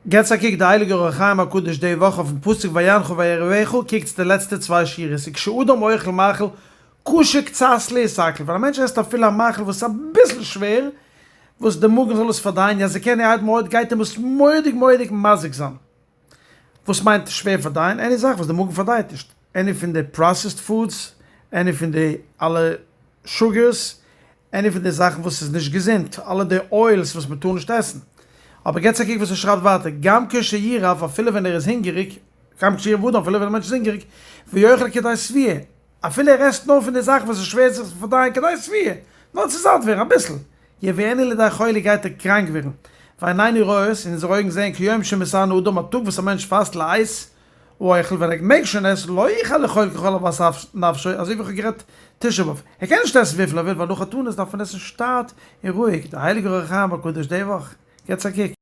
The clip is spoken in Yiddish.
געטס א קוק די הייליגע אור החיים הקדוש די וואך אויפן פסוק ויענך וירעיבך, קוקטס די לעצטע צוויי שורות, וכשאדם אוכל מאכל קשה קצת להתעכל, ווען א מענטש עסט אפילו א מאכל וואס איז אביסל שווער, וואס די מאגן זאל עס פארדייען, יזיקנו עד מאוד, גייט אים עס מורא'דיג מורא'דיג מזיק זיין. וואס מיינט שווער פארדייען? any זאך וואס די מאגן פארדייעט נישט, any פון די processed foods, any פון די אלע sugars, any פון די זאכן וואס איז נישט געזונט, אלע די oils וואס מען טאר נישט עסן. אבער געטס א קוק וואס ער שרייבט ווייטער, גם כשירעב, אפילו ווען ער איז הונגעריג, גם כשירעב אדם, אפילו ווען א מענטש איז הונגעריג, ויאכל כדי שביעה, אפילו ער עסט נאר פון די זאכן וואס איז שווער זיך צו פארדייען כדי שביעה, נאר צו זאט ווערן אביסל, יביאנו לידי חולי גייט ער קראנק ווערן, ועינינו רואות, און אונזערע אויגן זעען כיום שמתענה אדם א טאג וואס א מענטש פאסט לעת האוכל ווען ער מעג שוין עסן לא יוכל לאכול ככל אוות נפשו אזוי ווי איך האב גערעדט תשעה באב ער קען נישט עסן וויפיל ער וויל ווייל נאך א תענית דארף מען עסן שטאט און רואיג, די הייליגע אור החיים הקדוש די וואך, געטס א קוק.